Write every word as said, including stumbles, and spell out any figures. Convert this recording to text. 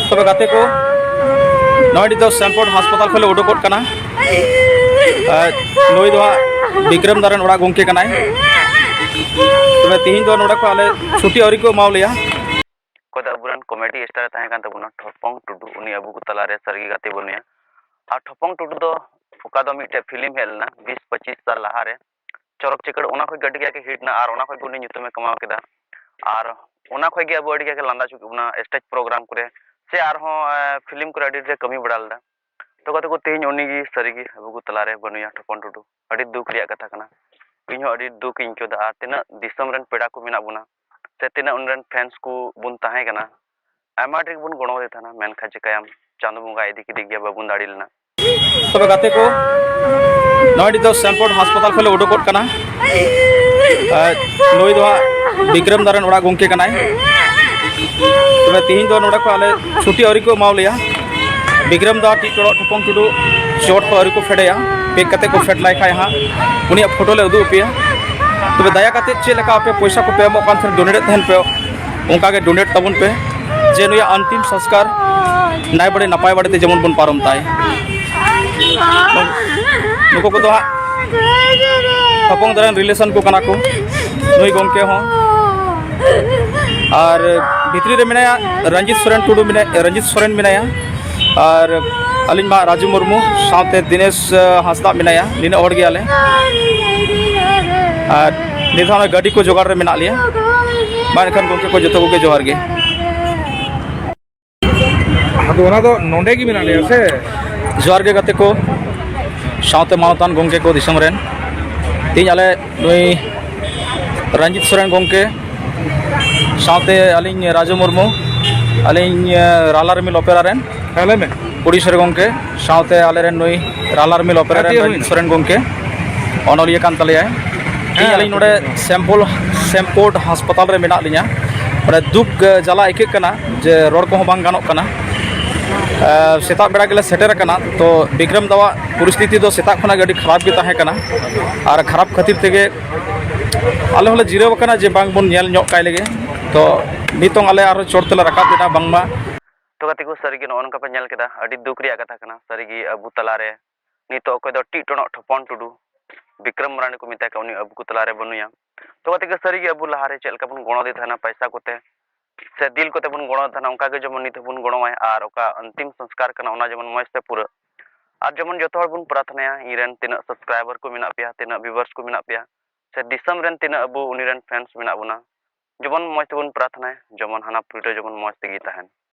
ᱛᱚᱵᱮ ᱜᱟᱛᱮ ᱠᱚ, ᱱᱚᱜᱼᱚᱭ ᱱᱤᱛᱚᱜ ᱥᱮᱢᱯᱳᱨᱴ ᱦᱟᱥᱯᱟᱛᱟᱞ ᱠᱷᱚᱱ ᱞᱮ ᱩᱰᱩᱠᱚᱜ ᱠᱟᱱᱟ᱾ ᱟᱨ ᱱᱩᱭ ᱫᱚ ᱦᱟᱸᱜ ᱵᱤᱠᱨᱚᱢ ᱫᱟ ᱨᱮᱱ ᱚᱲᱟᱜ ᱜᱚᱢᱠᱮ ᱠᱟᱱᱟᱭ᱾ ᱛᱚᱵᱮ ᱛᱤᱦᱤᱧ ᱫᱚ ᱱᱚᱰᱮ ᱠᱷᱚᱱ ᱟᱞᱮ ᱪᱷᱩᱴᱤ ᱟᱹᱣᱨᱤ ᱠᱚ ᱮᱢᱟᱣ ᱞᱮᱭᱟ᱾ ᱚᱠᱚᱭ ᱫᱚ ᱟᱵᱚᱨᱮᱱ ᱠᱚᱢᱮᱰᱤ ᱥᱴᱟᱨ ᱮ ᱛᱟᱦᱮᱸ ᱠᱟᱱ ᱛᱟᱵᱚᱱᱟ, ᱴᱷᱚᱯᱚᱝ ᱴᱩᱰᱩ, ᱩᱱᱤ ᱟᱵᱚ ᱠᱚ ᱛᱟᱞᱟᱨᱮ ᱥᱟᱹᱨᱤᱜᱮ ᱜᱟᱛᱮ ᱵᱟᱹᱱᱩᱭᱟ᱾ ᱟᱨ ᱴᱷᱚᱯᱚᱝ ᱴᱩᱰᱩ ᱫᱚ ᱚᱠᱟ ᱫᱚ ᱢᱤᱫᱴᱮᱡ ᱯᱷᱤᱞᱢ ᱦᱮᱡ ᱞᱮᱱᱟ ᱵᱤᱥ ᱯᱚᱸᱪᱤᱥ ᱥᱟᱞ ᱞᱟᱦᱟᱨᱮ, ᱪᱚᱨᱚᱠ ᱪᱤᱠᱟᱹᱲ, ᱚᱱᱟ ᱠᱷᱚᱡ ᱜᱮ ᱟᱹᱰᱤ ᱠᱟᱡᱟᱠ ᱮ ᱦᱤᱴ ᱱᱟ ᱟᱨ ᱚᱱᱟ ᱠᱷᱚᱡ ᱜᱮ ᱩᱱᱤ ᱧᱩᱛᱩᱢ ᱮ ᱠᱟᱢᱟᱣ ᱠᱮᱫᱟ᱾ ᱟᱨ ᱚᱱᱟ ᱠᱷᱚᱡ ᱜᱮ ᱟᱵᱚ ᱟᱹᱰᱤ ᱠᱟᱡᱟᱠ ᱮ ᱞᱟᱸᱫᱟ ᱦᱚᱪᱚ ᱠᱮᱫ ᱵᱚᱱᱟ ᱥᱴᱮᱡᱽ ᱯᱨᱳᱜᱨᱟᱢ ᱠᱚᱨᱮ, ᱥᱮ ᱟᱨᱦᱚᱸ ᱯᱷᱤᱞᱢ ᱠᱚᱨᱮ ᱟᱹᱰᱤ ᱰᱷᱮᱨ ᱮ ᱠᱟᱹᱢᱤ ᱵᱟᱲᱟ ᱞᱮᱫᱟ᱾ ᱛᱚ ᱜᱟᱛᱮ ᱠᱚ, ᱛᱮᱦᱮᱧ ᱩᱱᱤ ᱜᱮ ᱥᱟᱹᱨᱤ ᱜᱮ ᱟᱵᱚ ᱠᱚ ᱛᱟᱞᱟᱨᱮ ᱵᱟᱹᱱᱩᱭᱟ, ᱴᱷᱚᱯᱚᱝ ᱴᱩᱰᱩ᱾ ᱟᱹᱰᱤ ᱫᱩᱠ ᱨᱮᱭᱟᱜ ᱠᱟᱛᱷᱟ ᱠᱟᱱᱟ᱾ ᱤᱧ ᱦᱚᱸ ᱟᱹᱰᱤ ᱫᱩᱠ ᱤᱧ ᱟᱹᱭᱠᱟᱹᱣ ᱮᱫᱟ᱾ ᱟᱨ ᱛᱤᱱᱟᱹᱜ ᱫᱤᱥᱚᱢ ᱨᱮᱱ ᱯᱮᱲᱟ ᱠᱚ ᱢᱮᱱᱟᱜ ᱵᱚᱱᱟ, ᱥᱮ ᱛᱤᱱᱟᱹᱜ ᱩᱱᱤ ᱨᱮᱱ ᱯᱷᱮᱱᱥ ᱠᱚ ᱵᱚᱱ ᱛᱟᱦᱮᱸ ᱠᱟᱱᱟ, ᱟᱭᱢᱟ ᱰᱷᱮᱨ ᱵᱚᱱ ᱜᱚᱲᱚ ᱟᱫᱮ ᱛᱟᱦᱮᱱᱟ, ᱢᱮᱱᱠᱷᱟᱱ ᱪᱤᱠᱟᱹᱭᱟᱢ, ᱪᱟᱸᱫᱚ ᱵᱚᱸᱜᱟ ᱤᱫᱤ ᱠᱮᱫᱮ ᱜᱮᱭᱟ, ᱵᱟᱵᱚᱱ ᱫᱟᱲᱮ ᱞᱮᱱᱟ᱾ ᱛᱚᱵᱮ ᱜᱟᱛᱮ ᱠᱚ, ᱱᱚᱜᱼᱚᱭ ᱱᱤᱛᱚᱜ ᱥᱮᱢᱯᱳᱨᱴ ᱦᱟᱥᱯᱟᱛᱟᱞ ᱠᱷᱚᱱ ᱞᱮ ᱩᱰᱩᱠᱚᱜ ᱠᱟᱱᱟ᱾ ᱟᱨ ᱱᱩᱭ ᱫᱚ ᱦᱟᱸᱜ ᱵᱤᱠᱨᱚᱢ ᱫᱟ ᱨᱮᱱ ᱚᱲᱟᱜ ᱜᱚᱢᱠᱮ ᱠᱟᱱᱟᱭ᱾ ᱛᱚᱵᱮ ᱛᱤᱦᱤᱧ ᱫᱚ ᱱᱚᱰᱮ ᱠᱷᱚᱱ ᱟᱞᱮ ᱪᱷᱩᱴᱤ ᱟᱹᱣᱨᱤ ᱠᱚ ᱮᱢᱟᱣ ᱞᱮᱭᱟ᱾ ᱵᱤᱠᱨᱚᱢ ᱫᱟ ᱴᱤᱡ ᱴᱚᱲᱚᱜ ᱴᱷᱚᱯᱚᱝ ᱴᱩᱰᱩ ᱪᱚᱴ ᱠᱷᱚᱱ ᱟᱹᱣᱨᱤ ᱠᱚ ᱯᱷᱮᱰᱮᱭᱟ᱾ ᱯᱮᱠ ᱠᱟᱛᱮ ᱠᱚ ᱯᱷᱮᱰ ᱞᱟᱭ ᱠᱷᱟᱡ ᱦᱟᱸᱜ ᱩᱱᱤᱭᱟᱜ ᱯᱷᱳᱴᱳ ᱞᱮ ᱩᱫᱩᱜ ᱟᱯᱮᱭᱟ᱾ ᱛᱚᱵᱮ ᱫᱟᱭᱟ ᱠᱟᱛᱮ ᱪᱮᱫ ᱞᱮᱠᱟ ᱟᱯᱮ ᱯᱚᱭᱥᱟ ᱠᱚᱯᱮ ᱮᱢᱚᱜ ᱠᱟᱱ ᱛᱟᱦᱮᱸᱱ, ᱰᱳᱱᱮᱴ ᱮᱫ ᱛᱟᱦᱮᱱ ᱯᱮ, ᱚᱱᱠᱟ ᱜᱮ ᱰᱳᱱᱮᱴ ᱛᱟᱵᱚᱱ ᱯᱮ, ᱡᱮ ᱱᱩᱭᱟᱜ ᱟᱱᱛᱤᱢ ᱥᱚᱝᱥᱠᱟᱨ ᱱᱟᱭ ᱵᱟᱲᱮ ᱱᱟᱯᱟᱭ ᱵᱟᱲᱮ ᱛᱮ ᱡᱮᱢᱚᱱ ᱵᱚᱱ ᱯᱟᱨᱚᱢ ᱛᱟᱭ᱾ ᱱᱩᱠᱩ ᱠᱚᱫᱚ ᱦᱟᱸᱜ ᱦᱚᱯᱚᱱ ᱫᱟᱨᱮᱱ ᱨᱤᱞᱮᱥᱚᱱ ᱠᱚ ᱠᱟᱱᱟ ᱠᱚ, ᱱᱩᱭ ᱜᱚᱢᱠᱮ ᱦᱚᱸ᱾ ᱟᱨ ᱵᱷᱤᱛᱨᱤ ᱨᱮ ᱢᱮᱱᱟᱭᱟ ᱨᱚᱧᱡᱤᱛ ᱥᱚᱨᱮᱱ ᱴᱩᱰᱩ, ᱢᱮᱱᱟᱭ, ᱨᱚᱧᱡᱤᱛ ᱥᱚᱨᱮᱱ ᱢᱮᱱᱟᱭᱟ, ᱟᱨ ᱟᱹᱞᱤᱧ ᱢᱟ ᱨᱟᱡᱩ ᱢᱩᱨᱢᱩ, ᱥᱟᱶᱛᱮ ᱫᱤᱱᱮᱥ, ᱟᱸ, ᱦᱟᱸᱥᱫᱟᱜ ᱢᱮᱱᱟᱭᱟ᱾ ᱱᱤᱱᱟᱹᱜ ᱦᱚᱲ ᱜᱮᱭᱟᱞᱮ᱾ ᱟᱨ ᱱᱤᱛ ᱦᱚᱸ ᱚᱱᱟ ᱜᱟᱹᱰᱤ ᱠᱚ ᱡᱚᱜᱟᱲ ᱨᱮ ᱢᱮᱱᱟᱜ ᱞᱮᱭᱟ᱾ ᱢᱟ ᱮᱱᱠᱷᱟᱱ ᱜᱚᱢᱠᱮ ᱠᱚ ᱡᱚᱛᱚ ᱠᱚᱜᱮ ᱡᱚᱦᱟᱨ ᱜᱮ᱾ ᱟᱫᱚ ᱚᱱᱟ ᱫᱚ ᱱᱚᱰᱮ ᱜᱮ ᱢᱮᱱᱟᱜ ᱞᱮᱭᱟ ᱥᱮ? ᱡᱚᱦᱟᱨ ᱜᱮ ᱜᱟᱛᱮ ᱠᱚ, ᱥᱟᱶᱛᱮ ᱢᱟᱱᱚᱛᱟᱱ ᱜᱚᱢᱠᱮ ᱠᱚ ᱫᱤᱥᱚᱢ ᱨᱮᱱ, ᱛᱮᱦᱮᱧ ᱟᱞᱮ ᱱᱩᱭ ᱨᱚᱧᱡᱤᱛ ᱥᱚᱨᱮᱱ ᱜᱚᱢᱠᱮ, ᱥᱟᱶᱛᱮ ᱟᱹᱞᱤᱧ ᱨᱟᱡᱩ ᱢᱩᱨᱢᱩ, ᱟᱹᱞᱤᱧ, ᱮ, ᱨᱟᱞᱟ ᱨᱤᱢᱤᱞ ᱚᱯᱮᱨᱟ ᱨᱮᱱ ᱦᱮᱸ, ᱞᱟᱹᱭ ᱢᱮ᱾ ᱯᱨᱚᱰᱭᱩᱥᱟᱨ ᱜᱚᱢᱠᱮ, ᱥᱟᱶᱛᱮ ᱟᱞᱮ ᱨᱮᱱ ᱱᱩᱭ ᱨᱟᱞᱟ ᱨᱤᱢᱤᱞ ᱚᱯᱮᱨᱟ ᱦᱮᱸ, ᱨᱮᱱ ᱴᱷᱤᱠ ᱨᱚᱧᱡᱤᱛ ᱦᱩᱭᱱᱟ᱾ ᱥᱚᱨᱮᱱ ᱜᱚᱢᱠᱮ, ᱚᱱᱚᱞᱤᱭᱟᱹ ᱠᱟᱱ ᱛᱟᱞᱮᱭᱟᱭ᱾ ᱛᱮᱦᱮᱧ ᱦᱮᱸ, ᱟᱹᱞᱤᱧ ᱱᱚᱰᱮ ᱴᱷᱤᱠ ᱜᱮᱭᱟ᱾ ᱥᱮᱢᱯᱳᱞ, ᱥᱮᱢᱯᱳᱨᱴ ᱦᱟᱥᱯᱟᱛᱟᱞ ᱨᱮ ᱢᱮᱱᱟᱜ ᱞᱤᱧᱟ᱾ ᱚᱸᱰᱮ ᱫᱩᱠ, ᱮ, ᱡᱟᱞᱟ ᱟᱹᱭᱠᱟᱹᱜ ᱠᱟᱱᱟ ᱡᱮ ᱨᱚᱲ ᱠᱚᱦᱚᱸ ᱵᱟᱝ ᱜᱟᱱᱚᱜ ᱠᱟᱱᱟ᱾ ᱮ, ᱥᱮᱛᱟᱜ ᱵᱮᱲᱟ ᱜᱮᱞᱮ ᱥᱮᱴᱮᱨ ᱟᱠᱟᱱᱟ, ᱛᱚ ᱵᱤᱠᱨᱚᱢ ᱫᱟᱣᱟᱜ ᱯᱚᱨᱤᱥᱛᱷᱤᱛᱤ ᱫᱚ ᱥᱮᱛᱟᱜ ᱠᱷᱚᱱᱟᱜ ᱜᱮ ᱟᱹᱰᱤ ᱠᱷᱟᱨᱟᱯ ᱜᱮ ᱛᱟᱦᱮᱸ ᱠᱟᱱᱟ, ᱟᱨ ᱠᱷᱟᱨᱟᱯ ᱠᱷᱟᱹᱛᱤᱨ ᱛᱮᱜᱮ ᱟᱞᱮ ᱦᱚᱸᱞᱮ ᱡᱤᱨᱟᱹᱣ ᱟᱠᱟᱱᱟ ᱡᱮ ᱵᱟᱝ ᱵᱚᱱ ᱧᱮᱞ ᱧᱚᱜ ᱠᱟᱭ ᱞᱮᱜᱮ᱾ ᱛᱚ ᱱᱤᱛᱚᱝ ᱟᱞᱮ ᱟᱨᱦᱚᱸ ᱪᱚᱴ ᱛᱮᱞᱮ ᱨᱟᱠᱟᱵ ᱮᱱᱟ, ᱵᱟᱝᱢᱟ ᱛᱚ ᱜᱟᱛᱮ ᱠᱚ, ᱥᱟᱹᱨᱤᱜᱮ ᱱᱚᱜᱼᱚ ᱱᱚᱝᱠᱟ ᱯᱮ ᱧᱮᱞ ᱠᱮᱫᱟ, ᱟᱹᱰᱤ ᱫᱩᱠ ᱨᱮᱭᱟᱜ ᱠᱟᱛᱷᱟ ᱠᱟᱱᱟ᱾ ᱥᱟᱹᱨᱤᱜᱮ ᱟᱵᱚ ᱛᱟᱞᱟᱨᱮ ᱱᱤᱛᱚᱜ ᱚᱠᱚᱭ ᱫᱚ ᱴᱤᱜ ᱴᱚᱱᱚᱜ ᱴᱷᱚᱯᱚᱱ ᱴᱩᱰᱩ, ᱵᱤᱠᱨᱚᱢ ᱢᱟᱨᱟᱱᱰᱤ ᱠᱚ ᱢᱮᱛᱟᱭ ᱠᱟᱱᱟ, ᱩᱱᱤ ᱟᱵᱚ ᱠᱚ ᱛᱟᱞᱟᱨᱮ ᱵᱟᱹᱱᱩᱭᱟ᱾ ᱛᱚ ᱜᱟᱛᱮ ᱠᱚ, ᱥᱟᱹᱨᱤᱜᱮ ᱟᱵᱚ ᱞᱟᱦᱟᱨᱮ ᱪᱮᱫ ᱞᱮᱠᱟ ᱵᱚᱱ ᱜᱚᱲᱚ ᱟᱫᱮ ᱛᱟᱦᱮᱱᱟ ᱯᱚᱭᱥᱟ ᱠᱚᱛᱮ ᱥᱮ ᱫᱤᱞ ᱠᱚᱛᱮ ᱵᱚᱱ ᱜᱚᱲᱚ ᱟᱫᱮ ᱛᱟᱦᱮᱱᱟ, ᱚᱱᱠᱟ ᱜᱮ ᱡᱮᱢᱚᱱ ᱱᱤᱛ ᱦᱚᱸᱵᱚᱱ ᱜᱚᱲᱚᱣᱟᱭ ᱟᱨ ᱚᱠᱟ ᱚᱱᱛᱤᱢ ᱥᱚᱝᱥᱠᱟᱨ ᱠᱟᱱᱟ ᱚᱱᱟ ᱡᱮᱢᱚᱱ ᱢᱚᱸᱡᱽ ᱛᱮ ᱯᱩᱨᱟᱹᱜ᱾ ᱟᱨ ᱡᱮᱢᱚᱱ ᱡᱚᱛᱚ ᱦᱚᱲ ᱵᱚᱱ ᱯᱨᱟᱨᱛᱷᱱᱟᱭᱟ, ᱤᱧ ᱨᱮᱱ ᱛᱤᱱᱟᱹᱜ subscriber ᱠᱚ ᱢᱮᱱᱟᱜ ᱯᱮᱭᱟ, ᱛᱤᱱᱟᱹᱜ viewers ᱠᱚ ᱢᱮᱱᱟᱜ ᱯᱮᱭᱟ, ᱥᱮ ᱫᱤᱥᱚᱢ ᱨᱮᱱ ᱛᱤᱱᱟᱹᱜ ᱟᱵᱚ ᱩᱱᱤ ᱨᱮᱱ fans ᱢᱮᱱᱟᱜ ᱵᱚᱱᱟ, ᱡᱮᱢᱚᱱ ᱢᱚᱸᱡᱽ ᱛᱮᱵᱚᱱ ᱯᱨᱟᱨᱛᱷᱱᱟᱭᱟ, ᱡᱮᱢᱚᱱ ᱦᱟᱱᱟ ᱯᱩᱨᱤ ᱨᱮ ᱡᱮᱢᱚᱱ ᱢᱚᱸᱡᱽ ᱛᱮᱜᱮ ᱛᱟᱦᱮᱱ᱾